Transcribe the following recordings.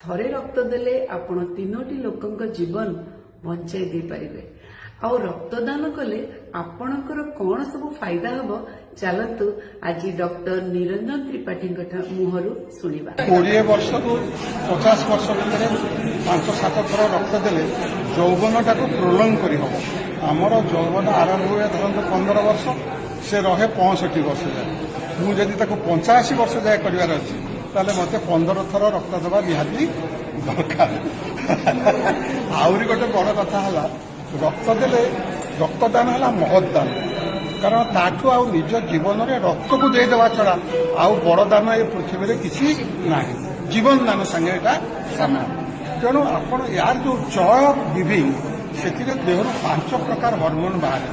ଥରେ ରକ୍ତ ଦେଲେ ଆପଣ ତିନୋଟି ଲୋକଙ୍କ ଜୀବନ ବଞ୍ଚାଇ ଦେଇପାରିବେ। ଆଉ ରକ୍ତଦାନ କଲେ ଆପଣଙ୍କର କଣ ସବୁ ଫାଇଦା ହବ, ଚାଲନ୍ତୁ ଆଜି ଡକ୍ଟର ନିରଞ୍ଜନ ତ୍ରିପାଠୀଙ୍କ ମୁହଁରୁ ଶୁଣିବା। 20 ବର୍ଷରୁ 50 ବର୍ଷ ଭିତରେ 5-7 ଥର ରକ୍ତ ଦେଲେ ଯୌବନଟାକୁ ପ୍ରୋଲଙ୍ଗ କରିହେବ। ଆମର ଯୌବନ ଆରମ୍ଭ ହୁଏ ଧରନ୍ତୁ 15 ବର୍ଷ, ସେ ରହେ 65 ବର୍ଷ ଯାଏ। ମୁଁ ଯଦି ତାକୁ 85 ବର୍ଷ ଯାଏ କରିବାର ଅଛି, ତାହେଲେ ମୋତେ 15 ଥର ରକ୍ତ ଦେବା ନିହାତି ଦରକାର। ଆହୁରି ଗୋଟେ ବଡ଼ କଥା ହେଲା, ରକ୍ତ ଦେଲେ, ରକ୍ତଦାନ ହେଲା ମହତ୍ ଦାନ। କାରଣ ତାଠୁ ଆଉ ନିଜ ଜୀବନରେ ରକ୍ତକୁ ଦେଇଦେବା ଛଡ଼ା ଆଉ ବଡ଼ ଦାନ ଏ ପୃଥିବୀରେ କିଛି ନାହିଁ। ଜୀବନ ଦାନ ସାଙ୍ଗେ ଏଇଟା ସମାନ। ତେଣୁ ଆପଣ ୟାର ଯୋଉ ଜୟ ଅଫ୍ ଗିଭିଂ, ସେଥିରେ ଦେହରୁ ପାଞ୍ଚ ପ୍ରକାର ହରମୋନ ବାହାରେ।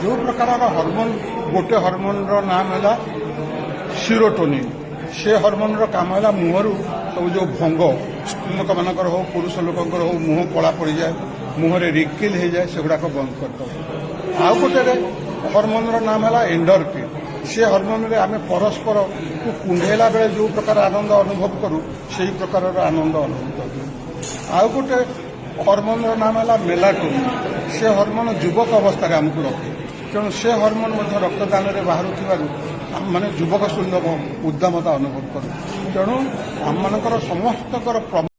ଯୋଉ ପ୍ରକାରର ହରମୋନ, ଗୋଟେ ହରମୋନର ନାମ ହେଲା ସିରୋଟୋନିନ୍। ସେ ହରମୋନର କାମ ହେଲା ମୁହଁରୁ ସବୁ ଯୋଉ ଭଙ୍ଗ, ସ୍ତ୍ରୀ ଲୋକମାନଙ୍କର ହଉ, ପୁରୁଷ ଲୋକଙ୍କର ହଉ, ମୁହଁ କଳା ପଡ଼ିଯାଏ, ମୁହଁରେ ରିଙ୍କିଲ୍ ହେଇଯାଏ, ସେଗୁଡ଼ାକ ବନ୍ଦ କରିଦେବ। ଆଉ ଗୋଟେରେ ହରମୋନର ନାମ ହେଲା ଏଣ୍ଡରଫିନ୍। ସେ ହରମୋନରେ ଆମେ ପରସ୍ପରକୁ କୁଣ୍ଢେଇଲା ବେଳେ ଯୋଉ ପ୍ରକାର ଆନନ୍ଦ ଅନୁଭବ କରୁ, ସେଇ ପ୍ରକାରର ଆନନ୍ଦ ଅନୁଭୂତ ହୁଏ। ଆଉ ଗୋଟେ ହରମୋନର ନାମ ହେଲା ମେଲାଟୋନିନ୍। ସେ ହରମୋନ ଯୁବକ ଅବସ୍ଥାରେ ଆମକୁ ରଖେ। ତେଣୁ ସେ ହରମୋନ ମଧ୍ୟ ରକ୍ତଦାନରେ ବାହାରୁଥିବାରୁ ଆମମାନେ ଯୁବକ ସୁଲଭ ଉଦ୍ଦାମତା ଅନୁଭବ କରୁ। ତେଣୁ ଆମମାନଙ୍କର ସମସ୍ତଙ୍କର